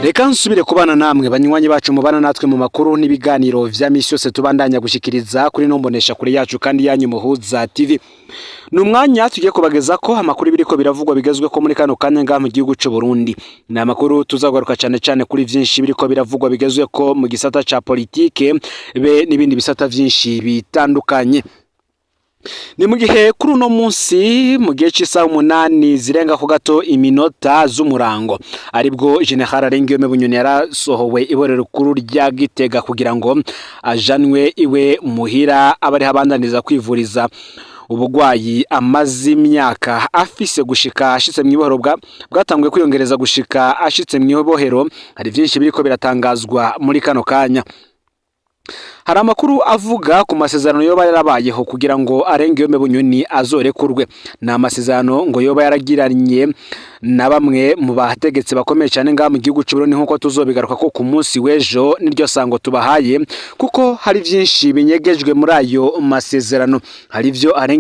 Reka nsubire kubana namwe, banywanyi bacu mubana natwe mu makuru n'ibiganiro vya misi yose tubandanya gushikiriza kuri no mbonesha kure yacu kandi yanyu, Muhuza TV. Ni umwanya tugiye kubageza ko amakuru biriko biravugwa bigezwe ko muri kano kanya ngaha mu gihugu c'u Burundi. Ni amakuru tuzagaruka cyane cyane kuri vyinshi biriko biravugwa bigezwe ko mu gisata ca politike be n'ibindi bisata vyinshi bitandukanye. Ni mu gihe kuri uno munsi, mu gihe cy'isaha 8 zirenga ku gato iminota z'umurango, aribwo General Alain Bunyoni yarasohowe iborero rikuru rya Gitega kugira ngo ajanwe iwe muhira, abariho abandaniza kwivuriza ubugwayi amaze imyaka afise gushika ashitse mu ibohero, bwatanguye kwiyongereza gushika ashitse mu ibohero. Hari vyinshi biriko biratangazwa muri kano kanya. Hari amakuru avuga ku masezerano yoba yarabayeho kugira ngo Alain Bunyoni azorekurwe. Ni amasezerano ngo yoba yaragiranye na bamwe mu bategetsi bakomeye cyane ngaha mu gihugu cy'u Burundi, nk'uko tuzobigaruka ko ku munsi w'ejo. Niryo sango tubahaye, kuko hari byinshi binyegejwe muri ayo masezerano. Hari ibyo Alain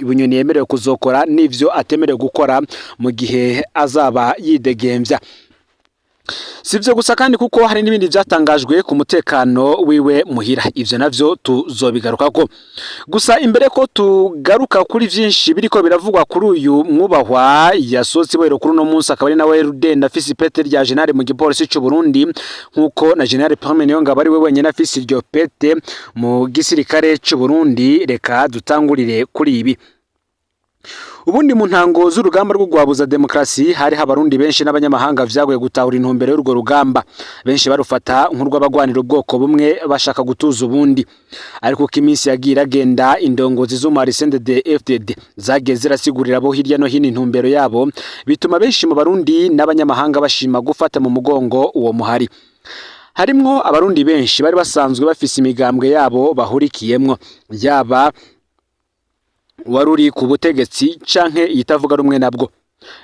Bunyoni yemerewe kuzokora n'ivyo atemerewe gukora mu gihe azaba yidegemvya. Si ibyo gusa kandi, kuko hari n'ibindi byatangajwe ku mutekano wiwe muhira. Ivyo navyo tuzobigarukako. Gusa imbere ko tugaruka kuri vyinshi biriko biravugwa kuri uyu mwubahwa yasohotse ibohero kuri uno munsi, akaba ari nawe Rudenda afise ipete rya général mu gipolisi c'u Burundi, nkuko na General Prime Niyongabo ari we wenyene afise iryo pete mu gisirikare c'u Burundi, reka dutangurire kuri ibi. Ubundi mu ntango z'urugamba rwo guhabuza demokarasi, hariho Abarundi benshi n'abanyamahanga vyagoye gutahura intumbero y'urwo rugamba. Benshi barufata nk'urw'abagwanira ubwoko bumwe bashaka gutuza ubundi. Ariko uko iminsi yagiye iragenda, indongozi z'umuhari CNDD FDD zagiye zirasigurira abo hirya no hino intumbero yabo, bituma benshi mu Barundi n'abanyamahanga bashima gufata mu mugongo uwo muhari. Harimwo Abarundi benshi bari basanzwe bafise imigambwe yabo bahurikiyemwo, yaba wari uri ku butegetsi canke itavuga rumwe nabwo.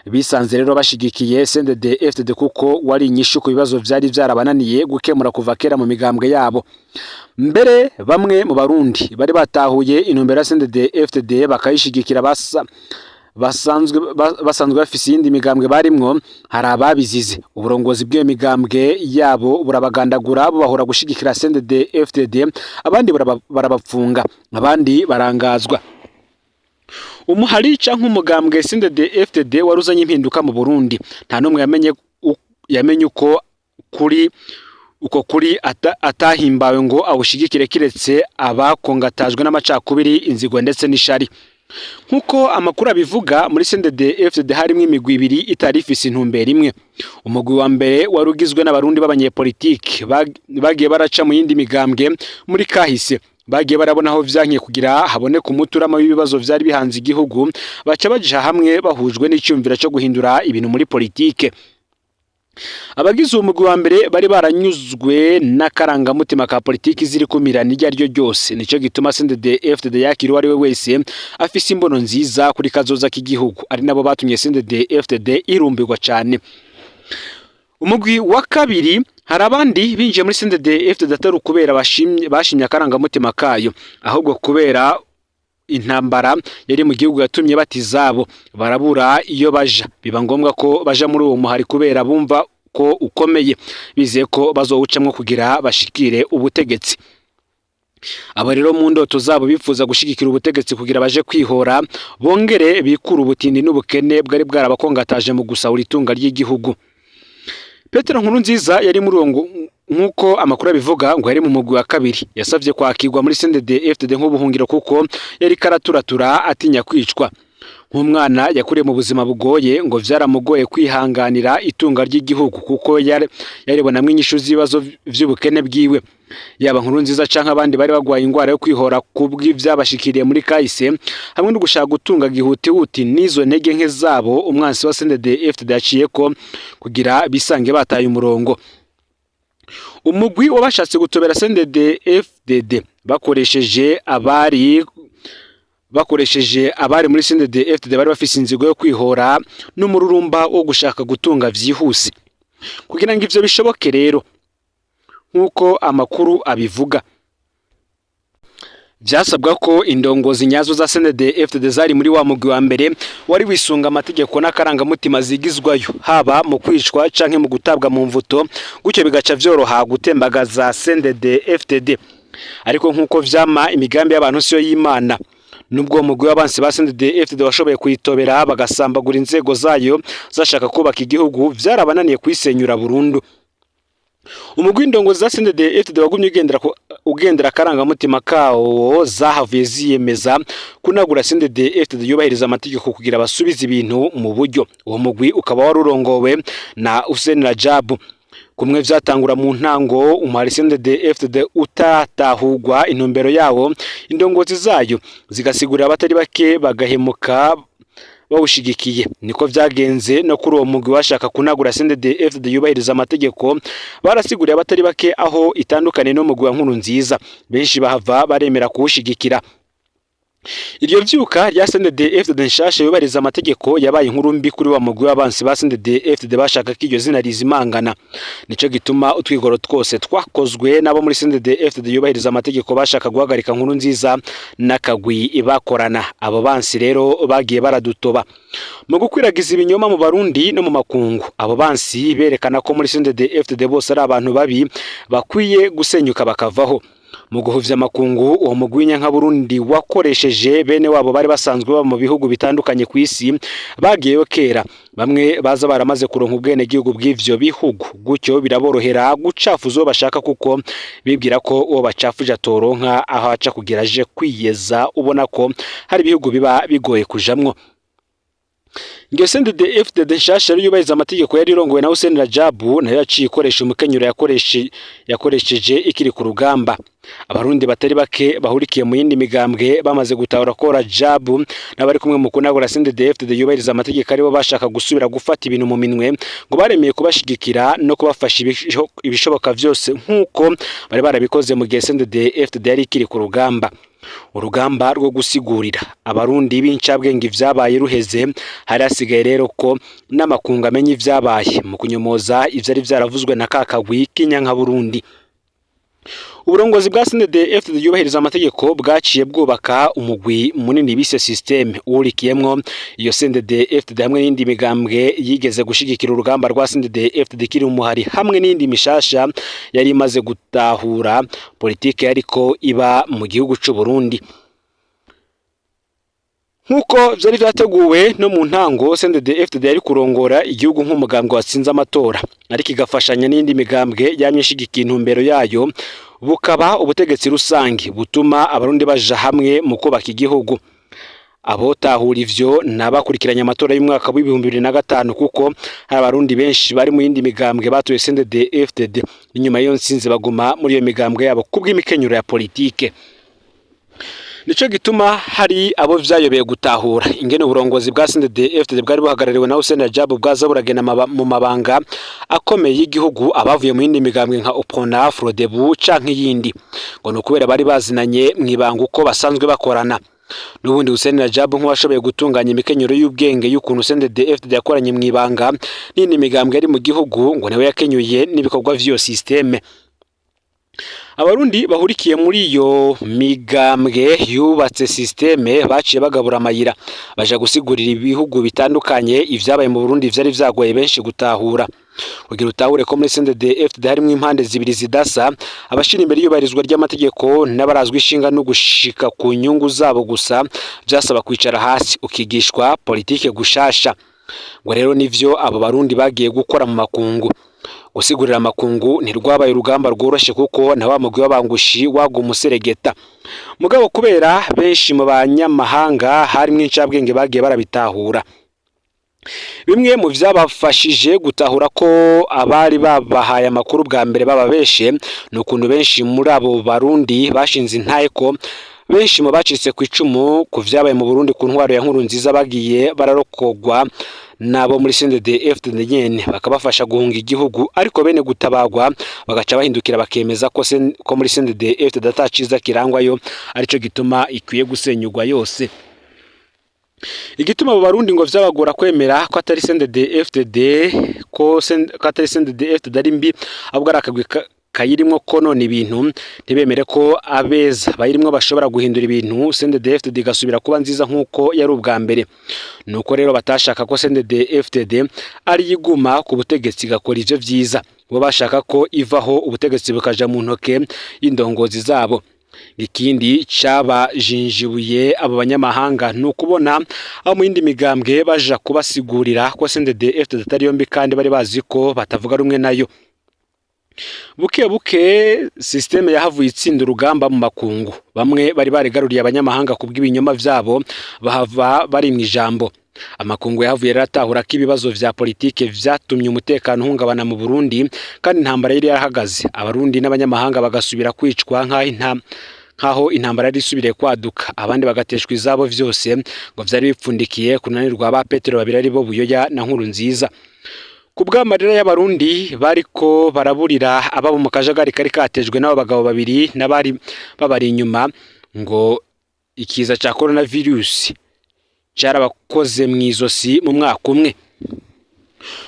Bisanze rero bashigikiye CNDD FDD kuko wari inyishu ku bibazo vyari vyarabananiye gukemura kuva kera mu migambwe yabo. Mbere bamwe mu Barundi bari batahuye intumbero ya CNDD FDD bakayishigikira, basa basanzwe bafise iyindi migambwe barimwo. Hari ababizize, uburongozi bw'iyo migambwe yabo burabagandagura, bubahora gushigikira CNDD FDD, abandi barabapfunga, abandi barangazwa. Umuhari canke umugambwe CNDD FDD waruzanye impinduka mu Burundi. Nta n'umwe yamenye uko kuri uko kuri atahimbawe ngo awushigikire, kiretse abakongatajwe n'amacakubiri, inzigo ndetse n'ishari. Nk'uko amakuru abivuga, muri CNDD FDD harimwo imigwi ibiri itari ifise intumbero imwe. Umugwi wa mbere wari ugizwe n'Abarundi b'abanyepolitike bagiye baraca mu yindi migambwe muri kahise, bagiye barabona aho vyankiye kugira haboneka umuturama w'ibibazo vyari bihanze igihugu, baca baja hamwe bahujwe n'icyumviro cyo guhindura ibintu muri politike. Abagize uwo mugwi wa mbere bari baranyuzwe n'akarangamutima ka politiki ziri kumirana iryo ari ryo ryose. Nico gituma CNDD FDD yakira uwo ari we wese afise imbono nziza kuri kazoza k'igihugu, ari nabo batumye CNDD FDD irumbirwa cane. Umugwi wa kabiri, hari abandi binjiye muri CNDD FDD atari ukubera bashimye akarangamutima kayo, ahubwo kubera intambara yari mu gihugu yatumye bata izabo, barabura iyo baja, biba ngombwa ko baja muri uwo muhari kubera bumva ko ukomeye, bizeye ko bazowucamwo kugira bashikire ubutegetsi. Abo rero mu ndoto zabo bifuza gushigikira ubutegetsi kugira baje kwihora, bongere bikure ubutindi n'ubukene bwari bwarabakongataje mu gusahura itunga ry'igihugu. Petero Nkurunziza yari muri uwo, nk'uko amakuru abivuga, ngo yari mu mugwi wa kabiri. Yasavye kwakirwa muri CNDD FDD nk'ubuhungiro, kuko yari karaturatura atinya kwicwa. Nk'umwana yakuriye mu buzima bugoye, ngo vyaramugoye kwihanganira itunga ry'igihugu, kuko yaribonamwo inyishu z'ibibazo vy'ubukene bwiwe. Yaba Nkurunziza canke abandi bari bagwaye ingwara yo kwihora kubw'ivyabashikiriye muri kahise hamwe no gushaka gutunga gihutihuti, n'izo ntege nke zabo umwansi wa CNDD FDD yaciyeko kugira bisange bataye umurongo. Umugwi wabashatse gutobera CNDD FDD bakoresheje abari muri CNDD FDD bari bafise inzigo yo kwihora n'umururumba wo gushaka gutunga vyihuse. Kugira ngo ivyo bishoboke rero, nk'uko amakuru abivuga, Vyasabwa ko indongozi nyazo za CNDD-FDD zari muri wa mugwi wa mbere wari wisunga amategeko n'akarangamutima zigizwayo, haba mu kwicwa canke mu gutabwa mu mvuto, gutyo bigaca vyoroha gutembagaza CNDD-FDD. Ariko nk'uko vyama, imigambi y'abantu siyo y'Imana. Nubwo uwo mugwi w'abansi ba CNDD-FDD washoboye kuyitobera, bagasambagura inzego zayo zashaka kubaka igihugu, vyarabananiye kuyisenyura burundu. Umugwi w'indongozi za CNDD-FDD wagumye ugendera akarangamutima kawo, zahavuye ziyemeza kunagura CNDD-FDD yubahiriza amategeko kugira basubize ibintu mu buryo. Uwo mugwi ukaba wari urongowe na Hussein Rajabu. Kumwe vyatangura mu ntango umuhari CNDD-FDD utatahurwa intumbero yawo, indongozi zayo zigasigurira abatari bake bagahemuka bawushigikiye, niko vyagenze no kuri uwo mugwi washaka kunagura CNDD-FDD yubahiriza amategeko. Barasiguriye abatari bake aho itandukanye n'umugwi wa Nkurunziza, benshi bahava baremera kuwushigikira. Iryo vyuka rya CNDD-FDD nshasha yubahiriza amategeko yabaye inkuru mbi kuri wa mugwi w'abansi ba CNDD-FDD bashaka ko iryo zina rizimangana. Nico gituma utwigoro twose twakozwe n'abo muri CNDD-FDD yubahiriza amategeko bashaka guhagarika Nkurunziza n'akagwi bakorana, abo bansi rero bagiye baradutoba mu gukwiragiza ibinyoma mu Barundi no mu makungu. Abo bansi berekana ko muri CNDD-FDD bose ari abantu babi bakwiye gusenyuka bakavaho. Mu guhuvya amakungu, uwo mugwi w'inyankaburundi wakoresheje bene wabo bari basanzwe baba mu bihugu bitandukanye ku isi, bagiyeyo kera, bamwe baza baramaze kuronka ubwenegihugu bw'ivyo bihugu, gutyo biraborohera gucafuza uwo bashaka, kuko bibwira ko uwo bacafuje atoronka aho aca kugira aje kwiyeza. Ubona ko hari ibihugu biba bigoye kujamwo. Iyo CNDD-FDD nshasha yari yubahiriza amategeko yari irongowe na Hussein Rajabu nayo yaciye ikoresha umukenyuro yakoresheje ikiri ku rugamba. Abarundi batari bake bahurikiye mu yindi migambwe bamaze gutahura ko Rajabu n'abari kumwe mu kunagura CNDD-FDD yubahiriza amategeko aribo bashaka gusubira gufata ibintu mu minwe, ngo baremeye kubashigikira no kubafasha ibishoboka vyose nk'uko bari barabikoze mu gihe CNDD-FDD yari ikiri ku rugamba. Urugamba rwo gusigurira Abarundi b'incabwenge ivyabaye ruheze, hari hasigaye rero ko n'amakungu amenya ivyabaye mu kunyomoza ivyari vyaravuzwe na ka kagwi k'inyankaburundi. Uburongozi bwa CNDD-FDD yubahiriza amategeko bwaciye bwubaka umugwi munini bise système, uwurikiyemwo iyo CNDD-FDD hamwe n'indi migambwe yigeze gushigikira urugamba rwa CNDD-FDD kiri umuhari, hamwe n'indi mishasha yari imaze gutahura politike yariko iba mu gihugu c'u Burundi. Nk'uko vyari vyateguwe no mu ntango, CNDD-FDD yari kurongora igihugu nk'umugambwe watsinze amatora, ariko igafashanya n'indi migambwe yamye ishigikiye intumbero yayo, bukaba ubutegetsi rusange butuma Abarundi baja hamwe mu kubaka igihugu. Abotahura ivyo nabakurikiranye amatora y'umwaka w'2005, kuko hari Abarundi benshi bari mu yindi migambwe batoye CNDD-FDD, inyuma y'iyo ntsinzi baguma muri iyo migambwe yabo kubw'imikenyuro ya politike. Nico gituma hari abo vyayobeye gutahura ingene uburongozi bwa CNDD-FDD bwari buhagarariwe na Hussein Rajab bwaza buragena mu mabanga akomeye y'igihugu abavuye mu yindi migambwe nka UPRONA, FRODEBU canke iyindi, ngo ni ukubera bari bazinanye mw'ibanga uko basanzwe bakorana. N'ubundi Hussein Rajab, nk'uwashoboye gutunganya imikenyero y'ubwenge y'ukuntu CNDD-FDD yakoranye mw'ibanga n'indi migambwe yari mu gihugu, ngo niwe yakenyuye n'ibikorwa vy'iyo système. Abarundi bahurikiye muri iyo migambwe yubatse système baciye bagabura amayira, baja gusigurira ibihugu bitandukanye ivyabaye mu Burundi vyari vyagoye benshi gutahura. Kugira utahure ko muri CNDD-FDD harimwo impande zibiri zidasa, abashira imbere iyubahirizwa ry'amategeko n'abarazwa ishinga no gushika ku nyungu zabo gusa, vyasaba kwicara hasi ukigishwa politike gushasha. Ngo rero nivyo abo Barundi bagiye gukora mu makungu. Gusigurira amakungu ntirwabaye urugamba rworoshe, kuko na wa mugwi w'abangushi waguma useregeta. Mugabo kubera benshi mu banyamahanga harimwo incabwenge, bagiye barabitahura. Bimwe mu vyabafashije gutahura ko abari babahaye amakuru bwa mbere bababeshe, ni ukuntu benshi muri abo Barundi bashinze intahe ko benshi mu bacitse ku icumu ku vyabaye mu Burundi ku ntwaro ya Nkurunziza bagiye bararokogwa nabo muri CNDD-FDD nyene, bakabafasha guhunga igihugu, ariko bene gutabagwa bagaca bahindukira bakemeza ko muri CNDD-FDD ata ciza kirangwayo, arico gituma ikwiye gusenyugwa yose. Igituma abo Barundi ngo vyabagora kwemera ko atari CNDD-FDD, ko atari CNDD-FDD ari mbi, ahubwo ari akagwi. kayirimwo konona ibintu, ntibemere ko abeza bayirimwo bashobora guhindura ibintu, CNDD-FDD igasubira kuba nziza nk'uko yari ubwa mbere. Nuko rero batashaka ko CNDD-FDD ari iguma ku butegetsi igakora ivyo vyiza, bo bashaka ko ivaho ubutegetsi bukaja mu ntoke y'indongozi zabo. Ikindi cabajinjibuye abo banyamahanga ni ukubona abo mu yindi migambwe baja kubasigurira ko CNDD-FDD atari yo mbi, kandi bari bazi ko batavuga rumwe nayo. Buke buke système yahavuye itsinda urugamba mu makungu. Bamwe bari barigaruriye abanyamahanga kubw'ibinyoma vyabo, bahava bari mu ijambo. Amakungu yahavuye rero atahura ko ibibazo vya politike vyatumye umutekano uhungabana mu Burundi, kandi intambara yari yarahagaze, Abarundi n'abanyamahanga bagasubira kwicwa nk'aho intambara yari isubiriye kwaduka, abandi bagateshwa izabo, vyose ngo vyari bipfundikiye kunanirwa ba Petero babiri, aribo Buyoya na Nkurunziza. Ku bw'amarira y'Abarundi bariko baraburira ababo mu kajagari kari katejwe n'abo bagabo babiri n'abari babari inyuma, ngo ikiza ca coronavirus carabakoze mw'izosi mu mwaka umwe.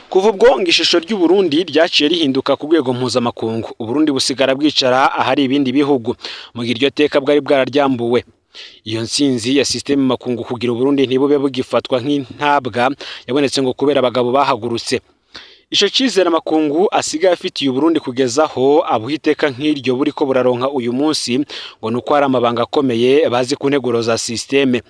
Kuva ubwo ngo ishusho ry'Uburundi ryaciye rihinduka ku rwego mpuzamakungu, Uburundi busigara bwicara ahari ibindi bihugu, mu gihe iryo teka bwari bwararyambuwe. Iyo ntsinzi ya système makungu kugira Uburundi ntibube bugifatwa nk'intabwa yabonetse ngo kubera abagabo bahagurutse. Ico cizere amakungu asigaye afitiye Uburundi kugeza aho abuha iteka nk'iryo buriko buraronka uyu munsi, ngo nuko hari amabanga akomeye bazi ku nteguro za système.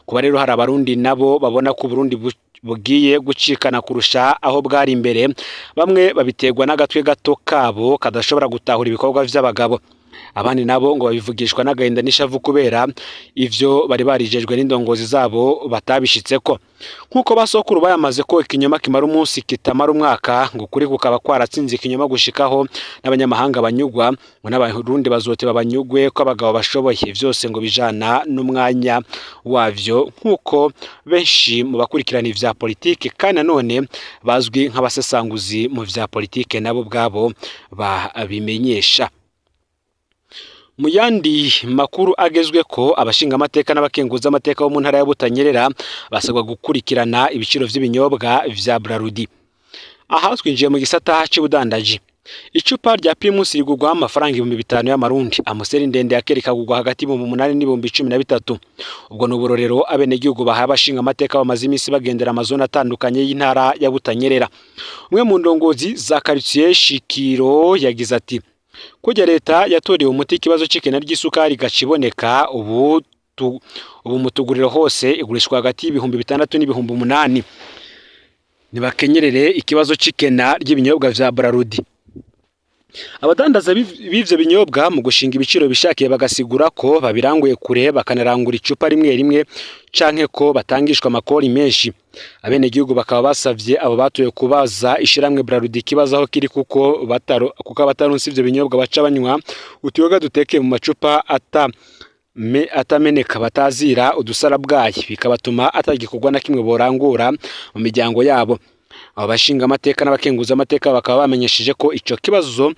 Kuba rero hari Abarundi nabo babona ko Uburundi bugiye gucikana kurusha aho bwari imbere, bamwe babiterwa n'agatwe gato kabo kadashobora gutahura ibikorwa vy'abagabo, abandi nabo ngo babivugishwa n'agahinda n'ishavu kubera ivyo bari barijejwe n'indongozi zabo batabishitseko. Nk'uko basokuru bayamaze ko ikinyoma kimara umunsi kitamara umwaka, ngo kuri kukaba kwaratsinze ikinyoma gushikaho n'abanyamahanga banyugwa, ngo n'Abarundi bazoteba banyugwe ko abagabo bashoboye. Vyose ngo bijana n'umwanya wavyo, nk'uko benshi mu bakurikirana ivya politike kandi nanone bazwi nk'abasesanguzi mu vya politike nabo ubwabo babimenyesha. Mu yandi makuru agezwe ko abashingamateka n'abakenguzamateka bo mu ntara ya Butanyerera basabwa gukurikirana ibiciro vy'ibinyobwa vya Brarudi. Aha twinjiye mu gisata c'ubudandaji. Icupa rya Primus rigurwa amafaranga 5000 y'amarundi, Amstel ndende ya kera ikagurwa hagati 8000 n'ibihumbi 13. Ubwo ni uburorero abenegihugu bahaye abashingamateka bamaze iminsi bagendera amazone atandukanye y'intara ya Butanyerera. Umwe mu ndongozi za quartier Shikiro yagize ati: "Kurya leta yatorewe umuti ikibazo c'ikena ry'isukari gaciboneka ubu, ubu mu tuguriro hose igurishwa hagati y'6000 n'ibihumbi 8. Nibakenyerere ikibazo c'ikena ry'ibinyobwa vya Brarudi." Abadandaza b'ivyo binyobwa mu gushinga ibiciro bishakiye bagasigura ko babiranguye kure, bakanarangura icupa rimwe rimwe, canke ko batangishwa amakori menshi. Abenegihugu bakaba basavye abo batoye kubaza ishiramwe Brarudi ikibazo aho kiri, kuko bataro kuko abataronse ivyo binyobwa baca banywa utuyoga dutekeye mu macupa ata me atameneka batazira udusarabwayi, bikabatuma atagikorwa na kimwe borangura mu miryango yabo. Abo bashinga amateka n'abakenguza amateka bakaba bamenyesheje ko ico kibazo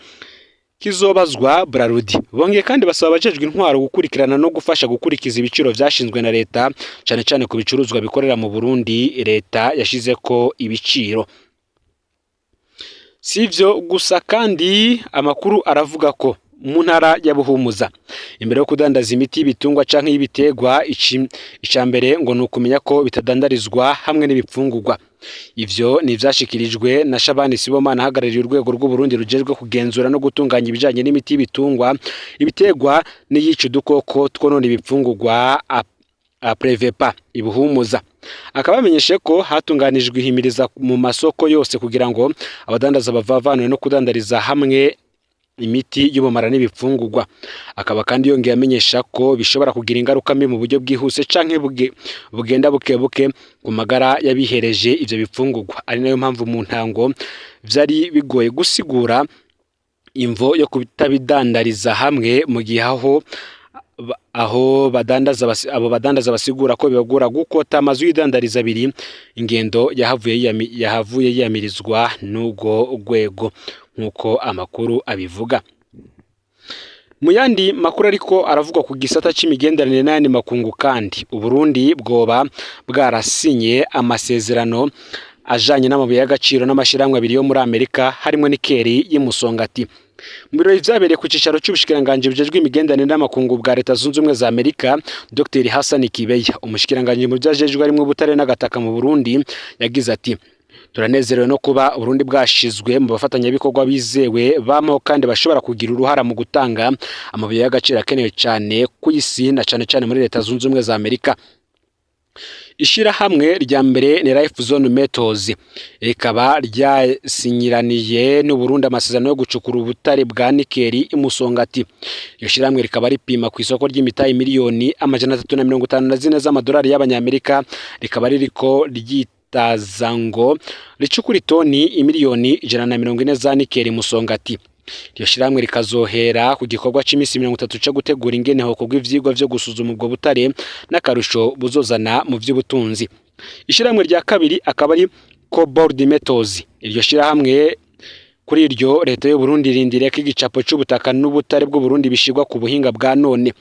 kizobazwa Brarudi. Bongeye kandi basaba abajejwe intwaro gukurikirana no gufasha gukurikiza ibiciro vyashinzwe na leta, cane cane ku bicuruzwa bikorera mu Burundi leta yashizeko ibiciro. Si ivyo gusa kandi, amakuru aravuga ko mu ntara ya Buhumuza, imbere yo kudandaza imiti y'ibitungwa canke y'ibiterwa, ica mbere ngo ni ukumenya ko bitadandarizwa hamwe n'ibipfungurwa. Ivyo ni ivyashikirijwe na Shabani Sibomana, ahagarariye urwego rw'Uburundi rujejwe kugenzura no gutunganya ibijanye n'imiti y'ibitungwa, ibiterwa n'iyica udukoko twonona ibipfungurwa, Aprevepa ibuhumuza. Akaba yamenyeshe ko hatunganijwe ihimiriza mu masoko yose kugira ngo abadandaza bavavanwe no kudandariza hamwe imiti y'ubumara n'ibipfungurwa. Akaba kandi yongeye amenyesha ko bishobora kugira ingaruka mbi mu buryo bwihuse canke bugenda buke buke ku magara y'abihereje ivyo bipfungurwa, ari nayo mpamvu mu ntango vyari bigoye gusigura imvo yo kutabidandariza hamwe, mu gihe aho badandaza abo badandaza basigura ko bibagora gukota amazu y'idandariza abiri. Ingendo yahavuye yiyamirizwa n'ubwo rwego, nk'uko amakuru abivuga. Mu yandi makuru ariko aravugwa ku gisata c'imigenderanire n'ayandi makungu kandi, Uburundi bwoba bwarasinye amasezerano ajanye n'amabuye y'agaciro n'amashirahamwe abiri yo muri Amerika, harimwo nikeri y'Imusongati. Mu birori vyabereye ku cicaro c'ubushikiranganji bujejwe imigenderanire n'amakungu bwa Leta Zunze Ubumwe za Amerika, Dr Hassan Kibeya, umushikiranganji mu vyajejwe harimwo ubutare n'agataka mu Burundi, yagize ati: "Turanezerewe no kuba Burundi bwashizwe mu bafatanyabikorwa bizewe bamaho kandi bashobora kugira uruhara mu gutanga amabuye y'agaciro akenewe cyane ku isi, na cane cane muri Leta Zunze Ubumwe za Amerika." Ishirahamwe rya mbere ni Life Zone Metals, rikaba ryasinyiraniye n'Uburundi amasezerano yo gucukura ubutare bwa nikeli imusongati. Iryo shirahamwe rikaba ripima ku isoko ry'imitahe 354 miliyoni z'amadolari y'abanyamerika, rikaba ririko ryitaza ngo ricukura itoni 140 miliyoni za nikeli musongati. Iryo shirahamwe rikazohera ku gikorwa c'imisi 30 co gutegura ingene hokorwa ivyigwa vyo gusuzuma ubwo butare n'akarusho buzozana mu vy'ubutunzi. Ishirahamwe rya kabiri akaba ari Cobalt Metals. Iryo shirahamwe, kuri iryo leta y'u Burundi irindiriye ko igicapo c'ubutaka n'ubutare bw'u Burundi bishirwa ku buhinga bwa none.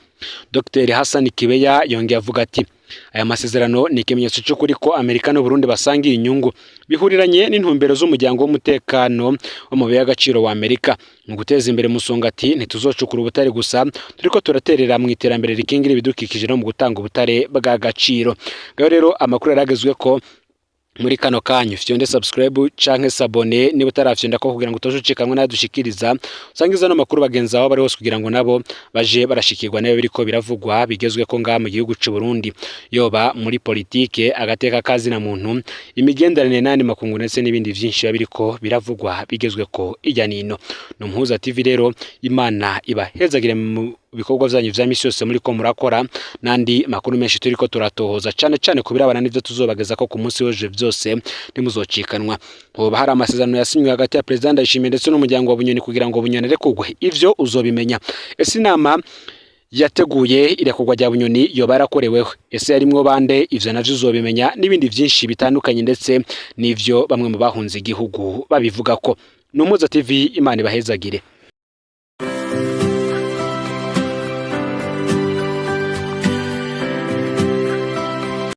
Dr Hassan Kibeya yongeye avuga ati: "Aya masezerano ni ikimenyetso cy'ukuri ko Amerika n'u Burundi basangiye inyungu, bihuriranye n'intumbero z'umuryango w'umutekano w'amabuye y'agaciro wa Amerika mu guteza imbere Musongati. Ntituzocukura ubutare gusa, turiko turaterera mu iterambere rikingira ibidukikije no mu gutanga ubutare bw'agaciro." Ngaho rero amakuru yaragezwe ko muri kano kanyu. Fyonde subscribe canke s'abonner niba utarafyonda ko, kugira ngo utajucikanwe nadushikiriza. Usangiza no makuru bagenzi aho bari hose, kugira ngo nabo baje barashikirwa nayo biriko biravugwa bigezwe ko ngaha mu gihugu c'u Burundi, yoba muri politike, agateka kazina muntu, imigenderanire n'andi makungu, ndetse n'ibindi vyinshi biba biriko biravugwa bigezwe ko ijya nino. Ni Umuhuza TV rero. Imana ibahezagire mu bikorwa vyanyu vya misi yose muriko murakora, n'andi makuru menshi turiko turatohoza, cane cane ku birabana n'ivyo tuzobageza ko ku munsi w'ejo vyose ntimuzocikanwa. Hoba hari amasezerano yasinywe hagati ya Perezida Ndayishimiye ndetse n'umuryango wa Bunyoni kugira ngo Bunyoni arekurwe? Ivyo uzobimenya. Ese inama yateguye irekurwa rya Bunyoni yoba yarakoreweho? Ese yarimwo bande? Ivyo navyo uzobimenya n'ibindi vyinshi bitandukanye, ndetse n'ivyo bamwe mu bahunze igihugu babivuga ko. Ni Umuhuza TV. Imana ibahezagire.